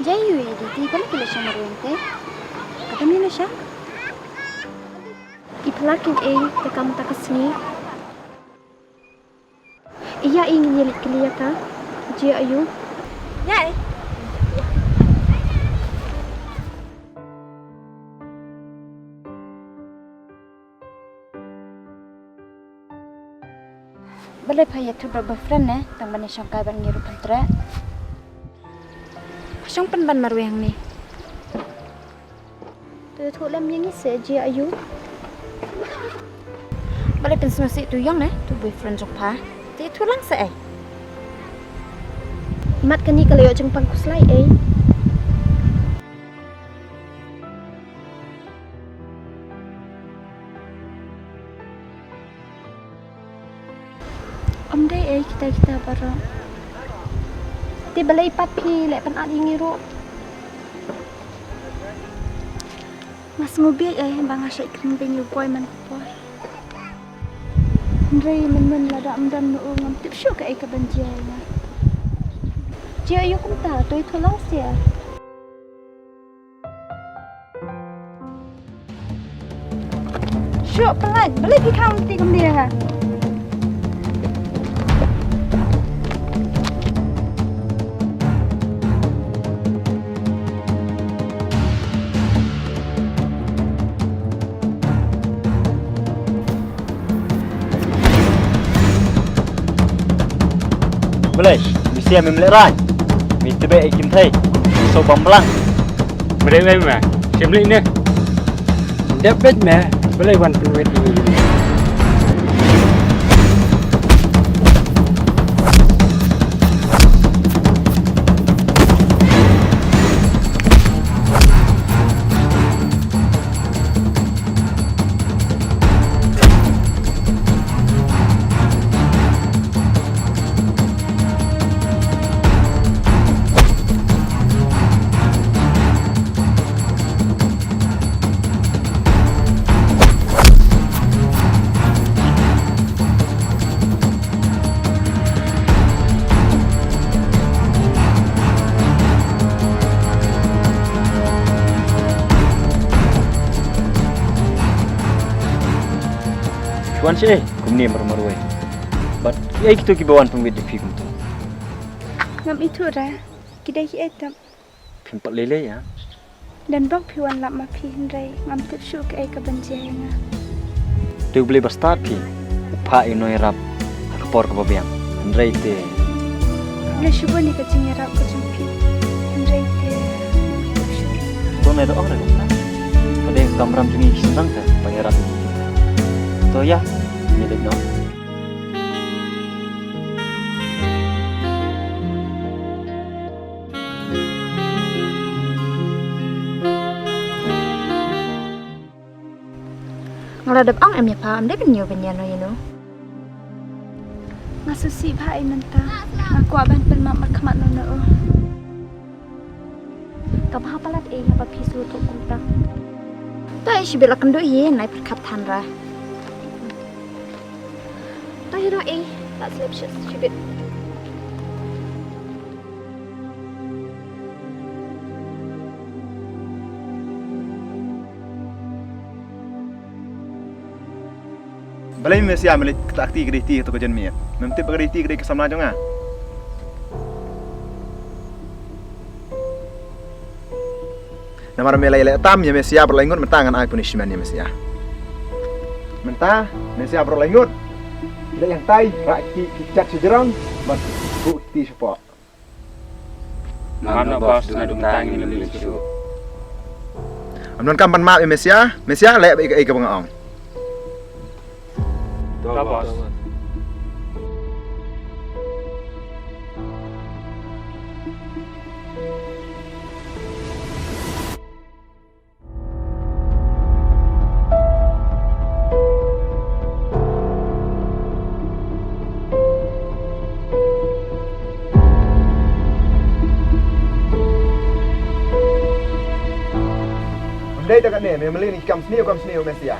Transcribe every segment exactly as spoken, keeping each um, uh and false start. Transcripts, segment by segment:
Ïa ïu i di ti ka la ki la shang marwei te. Kata mi la shang. I pla kin ei te kam ta ka sngi. Ïa i ngi ïa leit kylli ïa ka. Jia aïu? Ïa i. Balei pha ïathuh bad boyfriend ne, tang ban ïashong kai bad ngi ruh pyntreh. Pha shong pynban marwei hangne. To ïathuh lem ïa ngi se jia aïu. Balei pynsngewsih tu ïong ne, tu boyfriend jong pha. Te ïathuh lang se ei. Mat kane ka la ïoh jingpang khuslai ei. Ym dei ei kita kita baroh. Te balei pat phi leh pynat ïa ngi ruh. Nga sngewbha ei ba nga shait kren beiñ ïa u boi man ka por. Hynrei mynmen lada ym don ma u ngam tip shuh kaei ka ban jia ïa nga. Jia ïa kumta to ïathuh lang sia. Shuh, pynlait, balei phi khang lynti kumne ïa nga? Balei, Mesia mem lehraiñ. Mi tebe e kim thei. So bam blang. Mrei mei me. Sim li ne. Dep bet me. Balei wan pynwit ni. Shuan shi kumne mar marwei. Bad kiei kito kiba wan pynwit ïa phi kumto? Ngam ithuh re. Ki dei kiei tam. Phim pat lei lei ïa. Don bok phi wan lap ma phi hynrei ngam tip shuh kaei ka ban jia ïa nga. Te U Blei ba stad phi u phah ïa u nongïarap ha ka por kaba biang. Hynrei te. Blei shu bun ïa ka jingïarap ka jong phi. Hynrei te. To ne da ong re kumta. Ka dei ka kamram jong ngi ki seng te ban ïarap ïa ki. To ïa, ngi dei noh. Nga la dep ong em ïa pha, em dei ban ñiew ban ïano ïano. Nga sngewsih bha ei mynta. Nga kwah ban pynmap markhmat noh noh. Kaba ha palat ei haba phi sngewthuh kumta. To ei shibit la kynduh ïa nai pyrkhat than ra. To ïa noh ei, la slep shibit. Balei Mesia me leit kata kti ka dei kti kato ka jingmih? Mem tip ba ka dei kti ka dei ka samla jong nga. Namar me la ïaleh tam ïa Mesia baroh lai ngut mynta ngan ai punishment ïa Mesia. Mynta Mesia baroh lai ngut. Ki la ïeng tai, rah ki ki jat shi jrong, bad buh kti shapoh. Map noh boss, naduh mynta ngim leit shuh. Am don kam ban map ïa Mesia, Mesia leh ba ïa ka ba nga ong. To boss. Ym dei da kane, me mlien ïa ki kam sniew, kam sniew Mesia.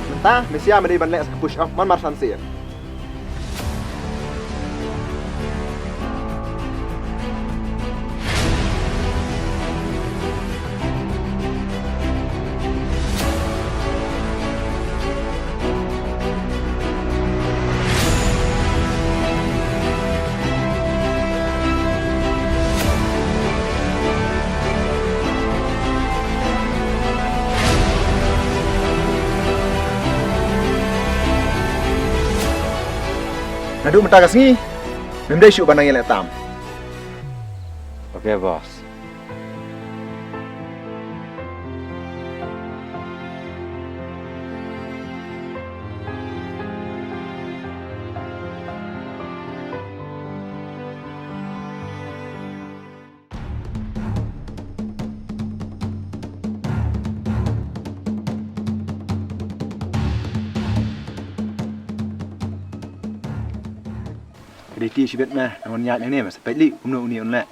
Mynta Mesia me dei ban leh sa ka push off man marsan sir. Haduh mynta ka sngi, mem dei shuh ban nang ïaleh tam. Okay, boss. Ka dei ti shibit me, ngan wan ïaid nangne me, sa peit lei kumno une un leh.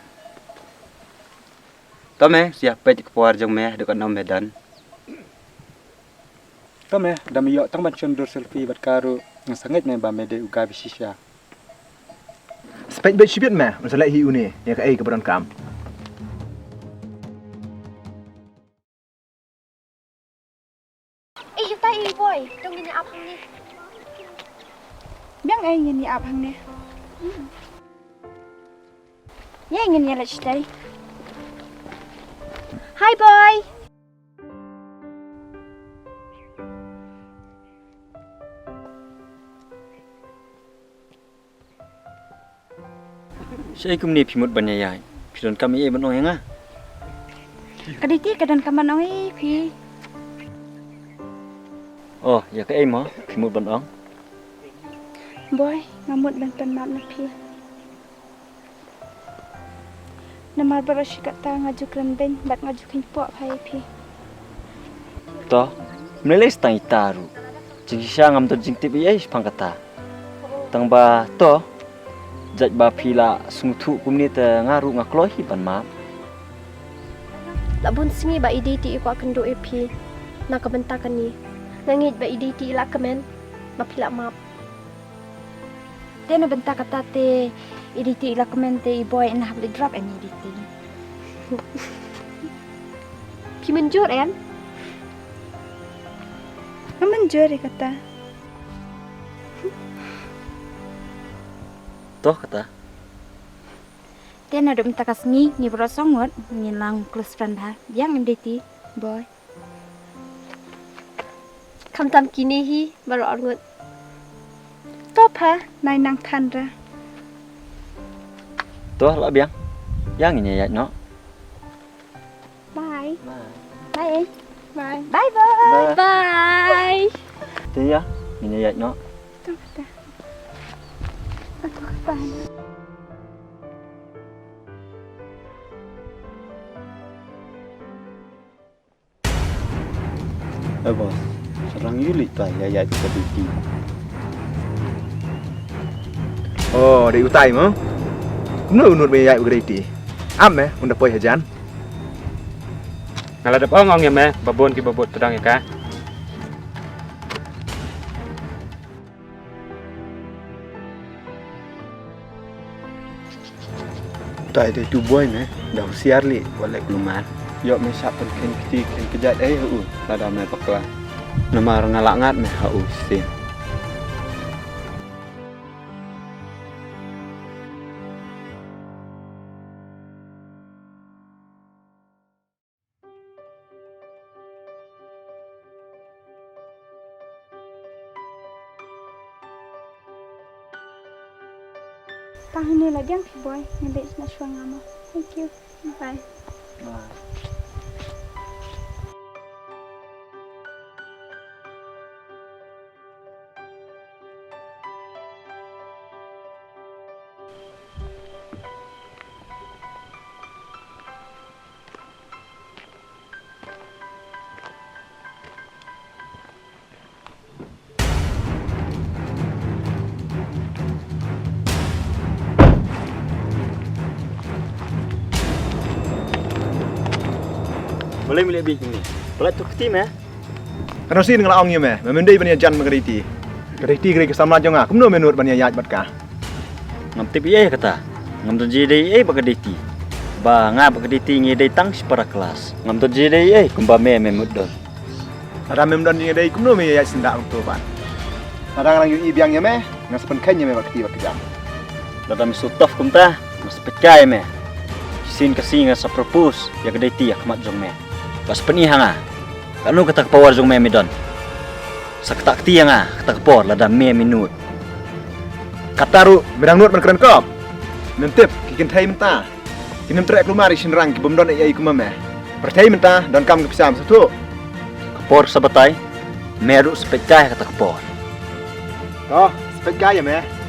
To me, sa ïa peit ka por jong me, haduh katno me don. To me, da me ïoh tang ban shon dur selfie bad ka ruh, nga sa ngeit me ba me dei u guy ba shisha. Sa peit beit shibit me, un sa leh hi une, ïa kaei kaba donkam. Ei, ïa tai, ei, boy, to ngin ïa ap hangne. Biang ei, ngin ïa ap hangne. Ïa, ngin ïa leit shatai. Hi, boy. Shaei kumne phi mut ban ïaid? Phi donkam ei ban ong ïa nga? Ka dei ti ka donkam ban ong ïa phi. Oh, ïa kaei mo phi mut ban ong? Boy, nga mut ban pan map na phi. Namar baroh shi katta nga ju kren beiñ bad nga ju kheiñ poh bha ïa phi. To, ym lei lei tang ita ruh. Jingshisha ngam don jingtip ei ei shaphang kata. Tang ba to, jait ba phi la sngewthuh kumne te nga ruh nga kloi hi ban map. La bun sngi ba i dei ti i kwah kynduh ïa phi na ka bynta kane. Nga ngeit ba i dei ti i la kmen ba phi la map. Te na bynta kata te i dei ti i la kmen te i boy, nga hap leit drop em i dei ti. Phi mynjur em? Nga mynjur ïa kata. To kata. Te naduh mynta ka sngi ngi baroh song ngut ngin long close friend bha. Biang em dei ti, boy? Khamtam kine hi baroh ar ngut. To pha, nai nang than ra. To la biang. Ïa ngin ïaid noh. Bye. Bye. Bye, eh. Bye. Bye, boy. Bye. Bye. Te ïa ngin ïaid noh. To kata. Aduh, bye. Eh, boss, sdang ïa u leit ïaid ka dei ti. Oh, dei utai mo? Kumno u nud me ïaid u ka dei ti? Am me, un da poi hajan. Nga la dep ong ong ïa me ba bun kiba bud tdong ïa ka. Utai dei tu boy me, da husiar lei wat leh kulmar. Ïoh me shah pynkheiñ kti kheiñ kjat ei ha u lada me bakla. Namar nga la ngat me ha u shisien. Tang hangne la biang phi boy, ngan leit noh shuwa nga mo. Thank you. Bye. Bye. Balei me leh bieit kumne? Palat tu kti me. Ka dei shisien nga la ong ïa me, me mem dei ban ïajan bad ka dei ti. Ka dei ti ka dei ka samla jong nga, kumno me nud ban ïaid bad ka? Ngam tip ei ei kata. Ngam don jingïadei ei ei bad ka dei ti. Ba nga bad ka dei ti ngi dei tang shi para klas. Ngam don jingïadei ei ei kumba me me mut don. Lada mem don jingïadei kumno me ïaid syndah kumto pat? Lada nga nang ïohi biang ïa me, nga sa pynkheiñ ïa me bad kti bad kjam. Lada me shu tough kumta, nga sa peit kai ïa me. Shisien ka sngi nga sa propose ïa ka dei ti ha khmat jong me. Bad sa pyni ha nga katno kata ka power jong me me don. Sa kata kti ïa nga kata ka por lada me me nud. Kata ruh me dang nud ban kren kop. Mem tip ki kynthei mynta kim treh kulmar ïa ki shynrang ki bym don ei ei kum ma me. Pyrthei mynta donkam ka pisa, me sngewthuh. Ka por sa batai, me ruh sa peit kai ha kata ka por. To, sa peit kai ïa me.